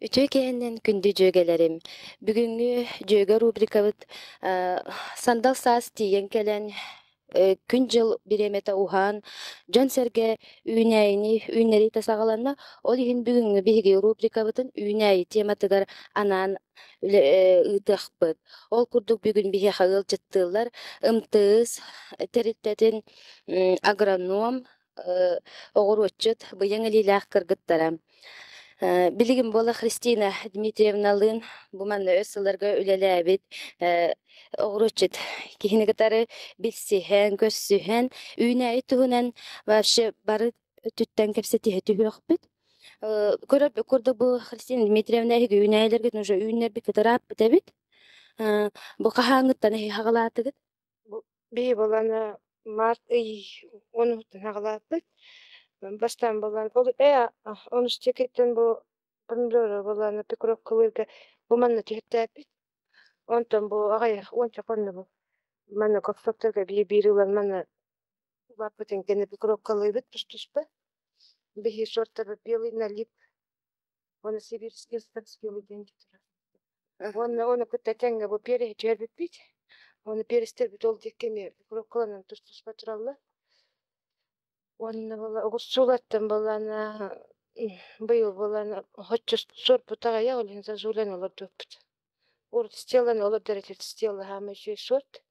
Үтүө киэһэнэн күндү дьүөгэлэрим! Бүгүҥҥү Дьүөгэ рубрикабыт сандал саас тиийэн кэлэн, күн-дьыл бириэмэтэ уһаан, дьон-сэргэ үүнээйини үүннэриитэ саҕаланна. Ол иһин бүгүҥҥү биһиги рубрикабытын үүнээйи тематыгар анаан ыытыахпыт. Ол курдук бүгүн биһиэхэ ыалдьыттыыллар МТС тэрилтэтин агроном, оҕуруотчут быйаҥ илиилээх кыргыттара. Билигин буола Христина Дмитриевналыын бу манна өр сылларга үлэлээбит оҕуруотчут киһини кытары билсиһэн, көрсүһэн, үүнээйи туһунан вообще бары өттүттэн кэпсэтиһэ түһүөхпүт. Көрөрбүт курдук бу Христина Дмитриевна эһиги үүнээйилэргитин уже үүннэрбиккит ырааппыт эбит. Бу хаһааҥҥыттан эһиги хаҕалаатыгыт? Бу биһи буолан март ый онуһуттан аҕалааппыт. Бастаан буолан ол ээ онус диэкиттэн бу помидору буолан пикировкалыырга бу манна түһэртээппит. Онтон бу аҕыйах уонча хонно бу манна ковшоктарга биир-биир ылан манна убаппытын кэннэ пикировкалыыбыт тус-туспа. Биһи сортары белый налип уонна сибирский ставский диэн турар. Уонна ону кытта тэҥҥэ бу переһи түһэрбиппит. Уонна перестэрбит ол диэки эмиэ курупкаланан тус-туспа тураллар. Уонна буола оҕурсуулартан буоллаана быйыл буоллаана хоччо суорпут аҕыйах, ол иһин зазулен олордубуппут. Урут стелланы олордор этибит, стелла хаамай үчүгэй суорт.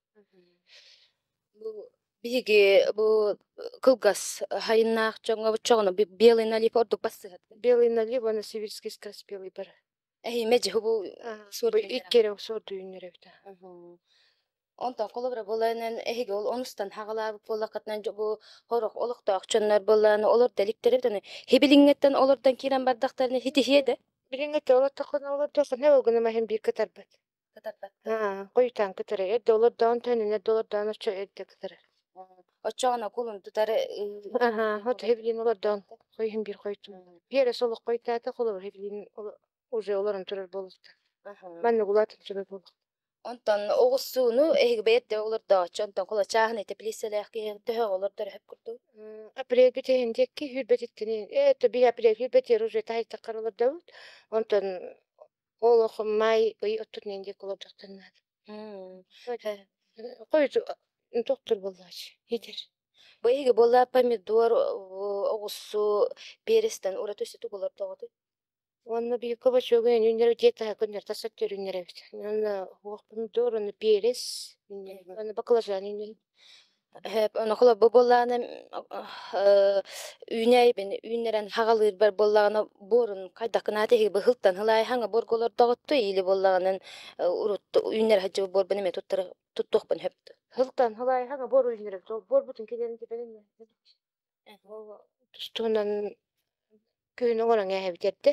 Бу биһиги бу кылгас хайыннаах дьоҥҥо буччоҕуна белый налив ордук бассыһат. Белый налив уонна сибирский скороспелый бар. Эһиимэ дьиһу бу суор Икки эрэ суорду үүннэр эбит. Онтон холобура буоланан эһиги ол онустан хаҕалаабыт буоллаххытынан бу хорох олохтоох дьоннор буоллааны олор дэликтэр эбит аны хибилиҥҥэттэн олордон киирэн бардахтарына хитиһиэ да Билиҥҥи олортоххуна олордоххуна ол гына маһын биир кытарбат. Кытарбат. Аа, хойутаан кытарар. Эрдэ олордоон төнүнэр эрдэ олордоон оччо эрдэ кытарар. Оччоҕуна кулун тутары Аһаа, от хэбилиин олордоон хойуһун биир хойтун. Биэрэ солох хойтаата холобур хэбилиин уже олорон турар буолуохта. Маннык улаатан турар буолуохта. Онтон оҕуссууну эһиги бэйэт олордооччу, онтон холочааһын теплицэлээх киһи төһө олордор өһөп курдук? Апрель бүтүһүн диэки сүүрбэтиттэн ээ то би апрель сүүрбэтигэр уже таһыйтаххар олордобут. Онтон олох маай ый оттутунан диэки олордохтон наада. Хойут тохтур буоллаач хитер. Бу эһиги буолла помидор, оҕуссу, перестэн ураты өссө тугу олордоҕутуй? Уонна биир кабачогу үүннэр дьиэ таһа күннэр тас өттүгэр үүннэрэбит. Уонна уох помидор, уонна перец үүннэрэбит. Уонна баклажан үүннэрэбит. Ону холобур буоллаҕына үүнээйибин үүннэрэн хаҕалыырбар буоллаҕына буорун хайдах гынаат эһиги быһылтан хылаайхаҥа буорга олордоҕуттуй или буоллаҕынан урут үүннэрэ сылдьыбыт буорбун эмиэ туттара туттуохпун сөп дуо? Хылтан хылаайхаҥа буор үүннэрэбит. Ол буорбутун килэрин тибэрин Ол тустуунан күһүн оҥорон кээһэбит эрдэ.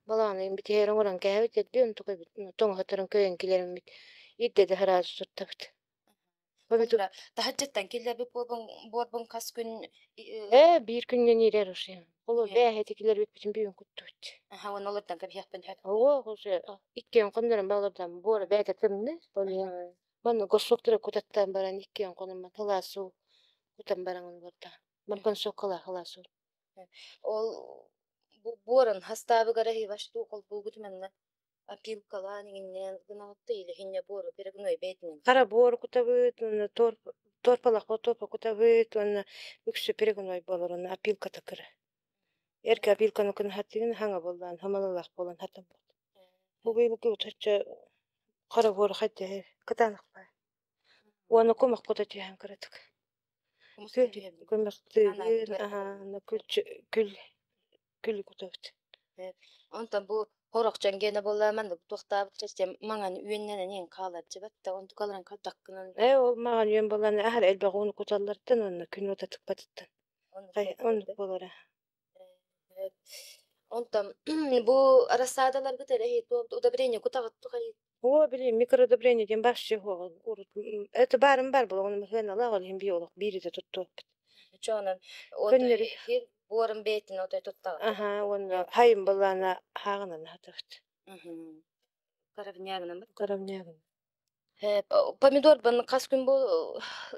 Балаҕан бүтүһэр оҥорон кээһэбит эрдэ, онтукайбыт тоҥоһоторун көйөн килэриммит ирдэ да сразу туттабыт. Таһырдьаттан киллэрбит буорбун буорбун хас күн Ээ, биир күҥҥэ иирэр уже. Ол бээһэти киллэрбиппитин бүгүн куттубут. Аха, уонна олордон кэбиһиэхпин сөп. Оо, уже иккиэн хоннорон балардан буора бэйэтэ тымныы. Ол иһин манна госсоктары кутаттаан баран иккиэн хонуммат халаасу кутан баран олордо. Мантан соккалаах халаасу. Ол бу буорун хастаабыгар эһи холбуугут манна опилкалаан иҥиннээн гынаҕытта или хиннэ буору перегной бэйэтинэн. Хара буор кутабыт, уонна торпалах торпа кутабыт, уонна үксү перегной буолар, уонна опилката кыра. Эргэ опилканы кын хаттыгын хаҥа буоллаан, хамалалаах буолан хатаммыт. Бу быйылгы утачча хара буор хайдах кытаанах баар. Уонна кумах кута түһэн кыратык. Көмөхтүүгүн, аһаана күл күл кутабыт. Онтон бу хорох дьон буолла маннык туохтаабыт чэччэ маҥан үөннэнэн иһэн хаалар дьибэт онтукаларын хатаккынан Ээ ол маҕан үөн буолан аһар элбэх ууну куталлартан уонна күн уота тыкпатыттан. Оннук буолара. Онтон бу рассадаларгыт эрэ удобрение кутаҕыт тухай Оо, били микроудобрение диэн вообще урут это баарым бар буолан сыаналаах ол иһин биолог биири да туттуохпут. Чоонон Көннөрү хир буорун бэйэтин отой туттаҕыт. Аха уонна хайым былаана хааҕынан хатыбыт. Коровнягынан Коровнягын. Помидорбын хас күн бу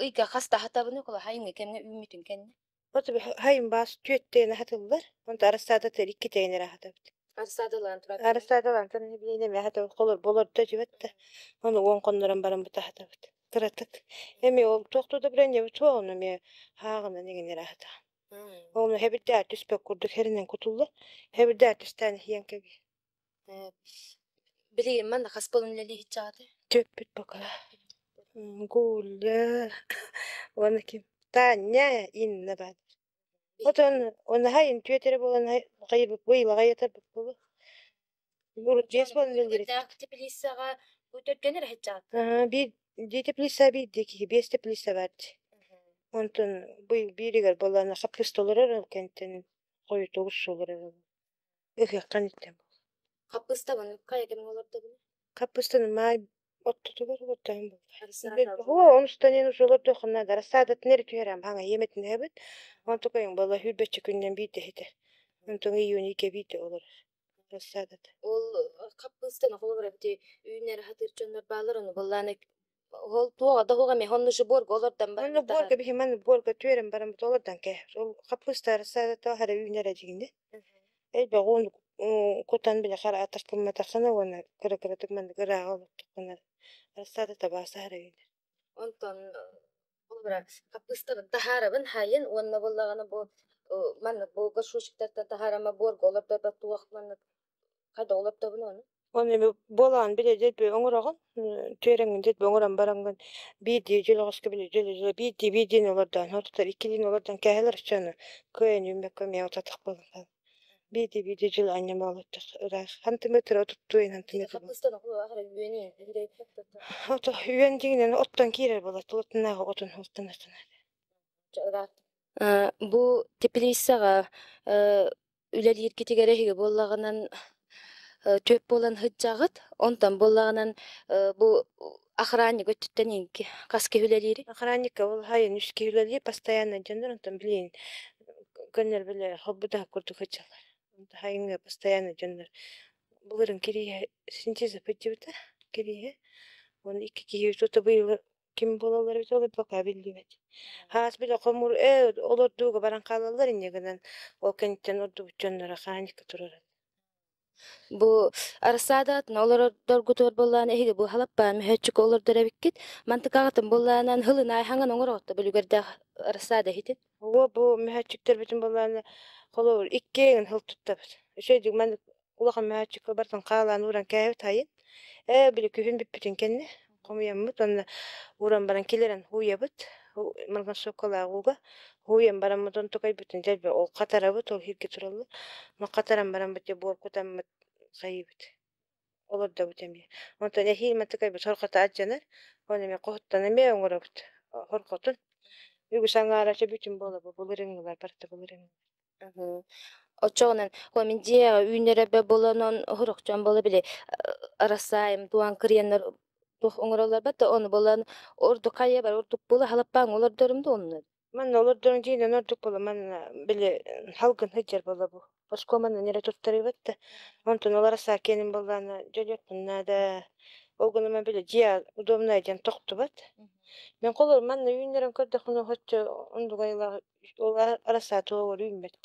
ыйга хас да хатабыны кола хайыҥы кэмҥэ үүммүтүн кэннэ. От хайым баас түөттээне хатыллар. Онто арассаада тер икки тээнere хатабыт. Арсаадалаан турар. Арасаадалаан билиинэ мэхэ холор болордо дьибэт да. Ону уон хоннорон баран бутаһатабыт. Кыратык. Эми ол туохту да билэн туох ону эми хааҕынан иҥинэр аһата. Ону хэбирдээ түспэк курдук хэринэн кутулла. Хэбирдээ түстээн иһиэн кэби. Билигин манна хас буолан үлэлииһиччэҕитэй? Түөппүт пока. Гуля, уонна ким? Таня, Инна баар. Отон онаһайын түөтэрэ буолан хайырбыт быйылаҕайатарбыт буолу. Урут биэс буолан үлэлиир. Теплицаҕа көтөргөнөр иһиччэҕит? Биир дии теплица биир киһи биэс теплица баар дии. Онтон быйыл бииригэр буоллаҕына хаппыста олорор ол кэнниттэн хойутугус олорор. Ыһыаххан иттэн. Хаппыстабын хайа кэмҥэ олордобун? Хаппыстаны маай оттотугар олордоһун буолла. Оо, онустан эн уже олордуоххун наада. Рассадатын эрэ түһэрэн хаҥа иэмэтинэбит. Онтукайыҥ буолла сүүрбэччэ күнүнэн биирдэ иһитэр. Онтон июнь ыйга биирдэ олорор. Рассадата. Ол хаппыстан холобура бити үүнэр хатыыр дьоннор баалар ону быллааны ол туоҕа да хуга мехонну борго олордон Онно буорга биһи манна буорга түөрэн баран олордон кэ. Ол хаппыста рассадата хара үүнэр дьигинэ. Элбэх ууну кутан бile хара атахтымматаххына уонна кыра-кыратык маннык ырааҕа олортоххуна рассада табааса хара үүнэр. Онтон холобура хаппыстабын таһаарабын хайын уонна буоллаҕына бу маннык бу горшочектартан таһаарама буорга олордорбот туох маннык хайда олордобун ону? Оны эми буолаан биле дьэлбэ оҥороҕун, түөрэҥҥин дьэлбэ оҥорон бараҥҥын биирдии дьөлөҕөскө биле дьөлө биирдии биирдиини олордоон хотутар иккилиини олордон кээһэлэр оччону кыайан үүммэккэ эмиэ отатах буолан хаалар. Биирдии биирдии дьыл анньама олордох ыраах хантыметр отуттуйун хантыметр Хаппыстан оҕолор үөнү Ото үөн дьиҥинэн оттон киирэр буолар тулатынааҕы отун устан Бу теплицаҕа үлэлииргитигэр эһиги буоллаҕынан түөп буолан сылдьаҕыт, онтон буоллаҕынан бу охранник өттүттэн инки хас киһи үлэлиирий? Охранникка ол хайын үс киһи үлэлиир постоянно дьоннор онтон билигин көннөр бile холбудаһ курдук сылдьаллар. Хайыҥҥа постоянно дьоннор былырын кирииһэ синтеза сылдьыбыта кирииһэ уонна икки киһи тута быйыл ким буолаллар эбит ол пока биллибэт. Хаас бile хомур ээ олордууга баран хаалаллар инньэ гынан ол кэнниттэн ордубут дьонноро хаанньыкка турар. Бу арассаадатын олорордоргутугар буоллаҕына эһиги бу халаппаан мөһөөччүк олордор эбиккит. Мантыкаҕытын буоллаҕынан һылын аайы хаҥан оҥороҕут бүлүгэрдээх арассаада иһитин. Уо бу мөһөөччүктэрбитин буоллаҕына холобур иккиэн сыл туттабыт. Үчүгэйдик маннык улахан мөһөөччүккэ барытын хаалаан ууран кээһэбит айын. Ээ били күһүн бүппүтүн кэннэ хомуйаммыт уонна ууран баран киллэрэн һууйабыт. Марганцовкалаах ууга һууйан бараммыт онтукайбытын дэлби ол хатарабыт, ол иһиргэ тураллар. Ма хатаран бараммыт дьэ буор кутаммыт хайыыбыт. Олордобут эмиэ. Онтон эһиил мантыкайбыт хорҕото алдьанар, оны эмиэ хоһуттан эмиэ оҥоробут хорҕотун. Үгүс аҥаара бүтүн буола бу былырыҥҥылар барыта былырыҥҥы. Оччоҕунан мин дьиэҕэ үүнэрэ буолан оһорохчон буола били арассаайым туан кырыйаннар туох оҥороллор да ону буолан ордук хайа бар ордук буола халаппаан олордорум да онно. Манна олордорун дьиэнэн ордук буола манна били халгын сылдьар буола бу. Оскуоманан эрэ туттарыбат да. Онтон ол арасаа киэнин буоллаана дьөлүөппүн наада. Ол гынан били дьиэ удобнай диэн тохтубат. Мен холор манна үүннэрэн көрдөхпүнэ хоччо ондук айылаах ол арасаа туоҕар үүммэт.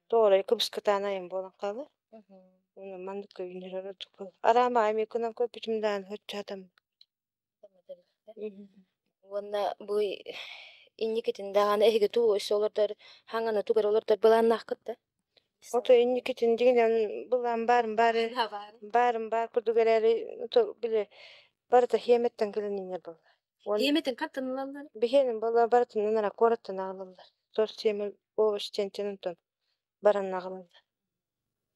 Тоҕорой кыбыскытаан айан буолан хаалар. Уонна маннык үүннэрэр ордук буолар. Араама эмиэ кынан көрбүтүм даҕаны хоччо хатам. Уонна бу инникитин даҕаны эһиги туу өссө олордор хаҥаны тугар олордор былааннааххыт да? Ото инникитин дьиҥинэн былаан баарым баары баарым баар курдук эрээри ото били барыта хиэмэттэн кэлэн иҥэр буолла. Уон Хиэмэтин хантан ылаллар? биһиэнин буолла барытын ынара куораттан аҕалаллар. Тор сиэмэ овощ диэнтэн онтон баран аҕалаллар.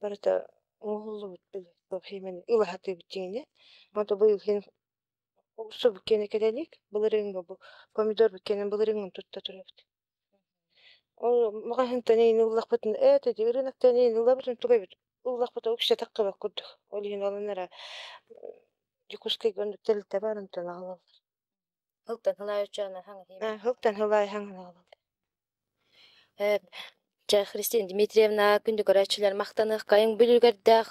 Барыта оҥоһуллубут били хиэмэни ыла сатыыбыт дьиҥинэ. Ото быйыл хин Субу киэнэ кэлэ илик, былырыыҥҥы бу помидор киэнэ былырыыҥҥын тутта турабыт. Ол маҕаһыынтан эйини ыллахпытына ээ ити ырыынактан эйини ылабытын тугай эбит ыллахпыта үксэтэх курдук. Ол иһин ол эрэ Дьокуускайга оннук тэрилтэ баар онтон аҕалаллар. Һылтан һылаайыччаана хаҥа хиэмэ. Һылтан һылаай хаҥан аҕалаллар. Чэ, Христина Дмитриевна, күндү көрөөччүлэр махтаныаххайыҥ бүлүгэрдээх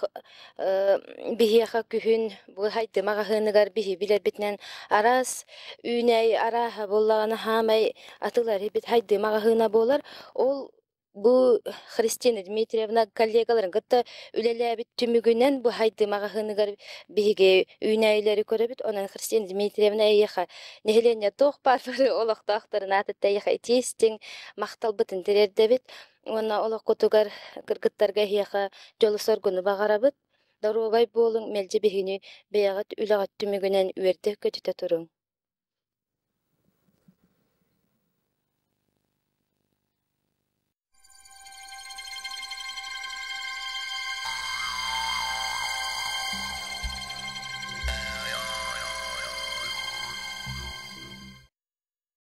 биһиэхэ күһүн бу Хайты маҕаһыыныгар биһи билэрбитинэн араас үүнээйи арааһа буоллаҕына хаамай атылар бит Хайды маҕаһыына буолар. Ол Бу Христина Дмитриевна коллегаларын кытта үлэлээбит түмүгүнэн бу Хайдыы маҕаһыыныгар биһиги үүнээйилэри көрөбүт. Онон Христина Дмитриевна эйиэхэ нэһилиэнньэ туох баар бары олохтоохторун аатыттан эйиэхэ итии-истиҥ махталбытын тириэрдэбит. Уонна олоххутугар кыргыттарга эһиэхэ дьолу-соргуну баҕарабыт. Доруобай буолуҥ, мэлдьи биһигини бэйэҕит үлэҕит түмүгүнэн үөрдэ-көтүтэ туруҥ.